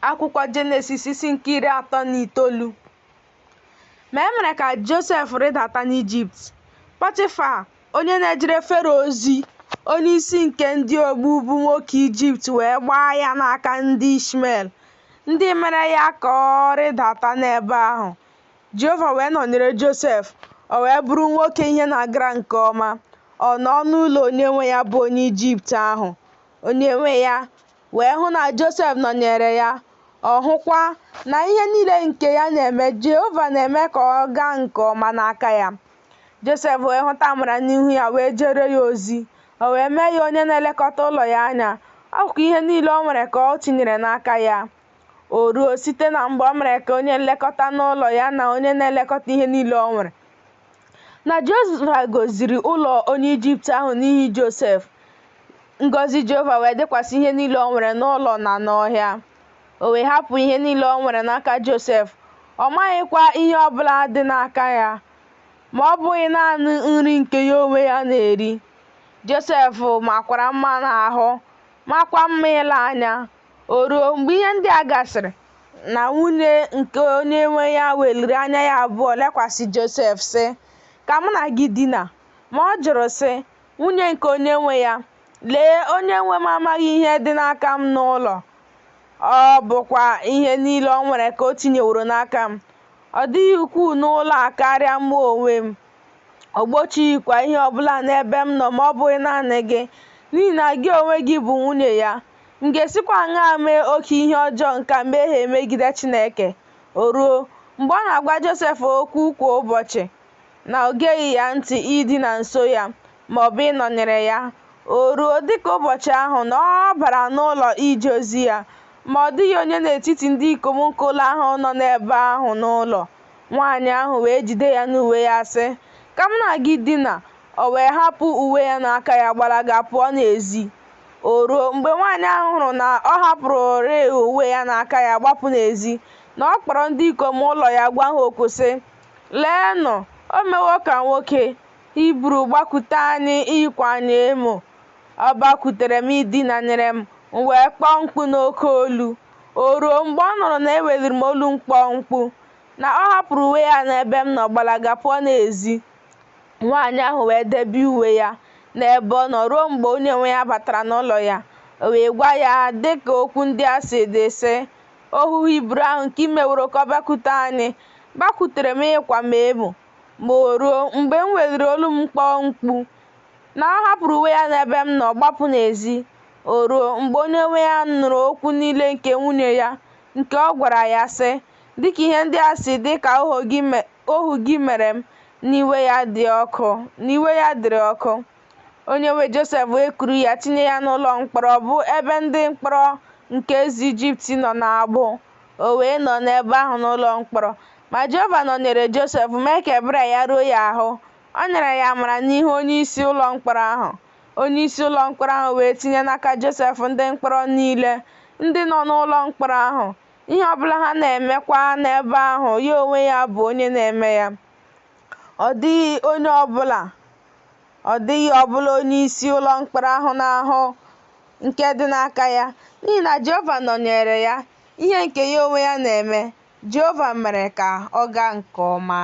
Akwụkwọ Jenesis isi nke 39. Ma e mere ka Josef rịdata n'Ijipt. Pọtịfa, onye na-ejere Fero ozi, onyeisi nke ndị ogbugbu nwoke Ijipt wee gbaa ya n'aka ndị Ishmel, ndị mere ya ka ọ rịdata n'ebe ahụ. Jehova wee nọnyere Josef, o wee bụrụ nwoke ihe na-agara nke ọma, ọ nọ n'ụlọ onyenwe ya bụ onye Ijipt ahụ. Onyenwe ya wee hụ na Josef nọnyeere ya, ọ hụkwa na ihe niile nke ya na-eme, Jehova na-eme ka ọ gaa nke ọma n'aka ya. Josef wee hụta amara n'ihu ya wee jeere ya ozi. O wee mee ya onye na-elekọta ụlọ ya anya. Ọ bụkwa ihe niile o nwere ka o tinyere n'aka ya. O ruo site na mgbe o mere ka onye nlekọta n'ụlọ ya na onye na-elekọta ihe niile o nwere, na Jehova gọziri ụlọ onye Ijipt ahụ n'ihi Josef. Ngọzi Jehova wee dịkwasị ihe niile o nwere n'ụlọ na n'ọhịa. O wee hapụ ihe niile o nwere n'aka Josef. Ọ maghịkwa ihe ọ bụla dị n'aka ya, ma ọ bụghị naanị nri nke ya onwe ya na-eri. Josef makwara mma n'ahụ, makwa mma ile anya. O ruo, mgbe ihe ndị a gasịrị, na nwunye nke onye nwe ya weliri anya ya abụọ lekwasị Josef, sị, Ka mụ na gị dina. Ma ọ jụrụ, sị, Nwunye nke onye nwe ya, lee, onye nwe m amaghị ihe dị n'aka m n'ụlọ, ọ bụkwa ihe niile o nwere ka o tinyeworo n'aka m. Ọ dịghị ukwuu n'ụlọ a karịa mụ onwe m. O gbochighịkwa ihe ọ bụla n'ebe m nọ ma ọ bụghị naanị gị, n'ihi na gị onwe gị bụ nwunye ya. M ga-esikwa aṅaa mee oke ihe ọjọọ nke a mehie megide Chineke? O ruo, mgbe ọ na-agwa Josef okwu kwa ụbọchị, na o geghị ya ntị idina nso ya, ma ọ bụ ịnọnyere ya. O ruo, dịka ụbọchị ahụ, na ọ bara n'ụlọ ije ozi ya, ma ọ dịghị onye n'etiti ndị ikom nke ụlọ ahụ nọ n'ebe ahụ n'ụlọ. Nwaanyị ahụ wee jide ya n'uwe ya, sị, Ka mụ na gị dina. O wee hapụ uwe ya n'aka ya gbalaga pụọ n'ezi. O ruo, mgbe nwaanyị ahụ hụrụ na ọ hapụrụrị uwe ya n'aka ya gbapụ n'ezi, na ọ kpọrọ ndị ikom ụlọ ya gwa ha okwu, sị, Leenụ, o mewo ka nwoke Hibru gbakwute anyị ịkwa anyị emo. Ọ bakwutere m idinanyere m, m wee kpọọ mkpu n'oke olu. O ruo, mgbe ọ nụrụ na eweliri m olu m kpọọ mkpu, na ọ hapụrụ uwe ya n'ebe m nọ gbalaga pụọ n'ezi. Nwaanyị ahụ wee debe uwe ya n'ebe ọ nọ ruo mgbe onye nwe ya batara n'ụlọ ya. O wee gwa ya dị ka okwu ndị a si dị, sị, Ohu Hibru ahụ nke i meworo ka ọ bịakwute anyị bakwutere m ịkwa m emo. Ma o ruo, mgbe m weliri olu m kpọọ mkpu, na ọ hapụrụ uwe ya n'ebe m nọ gbapụ n'ezi. O ruo, mgbe onye nwe ya nụrụ okwu niile nke nwunye ya, nke ọ gwara ya, sị, Dị ka ihe ndị a si dị ka ohu gị mere m, na iwe ya dịrị ọkụ. Onye nwe Josef wee kuru ya tinye ya n'ụlọ mkpọrọ, bụ ebe ndị mkpọrọ nke eze Ijipt nọ n'agbụ. O wee nọ n'ebe ahụ n'ụlọ mkpọrọ. Ma Jehova nọnyere Josef, mee ka ebere ya ruo ya ahụ. O nyere ya amara n'ihu onyeisi ụlọ mkpọrọ ahụ. Onyeisi ụlọ mkpọrọ ahụ wee tinye n'aka Josef ndị mkpọrọ niile, ndị nọ n'ụlọ mkpọrọ ahụ. Ihe ọ bụla ha na-emekwa n'ebe ahụ, ya onwe ya bụ onye na-eme ya. Ọ dịghị onye ọ bụla Ọ dịghị ọbụla onyeisi ụlọ mkpọrọ ahụ na-ahụ nke dị n'aka ya, n'ihi na Jehova nọnyeere ya, ihe nke ya onwe ya na-eme, Jehova mere ka ọ gaa nke ọma.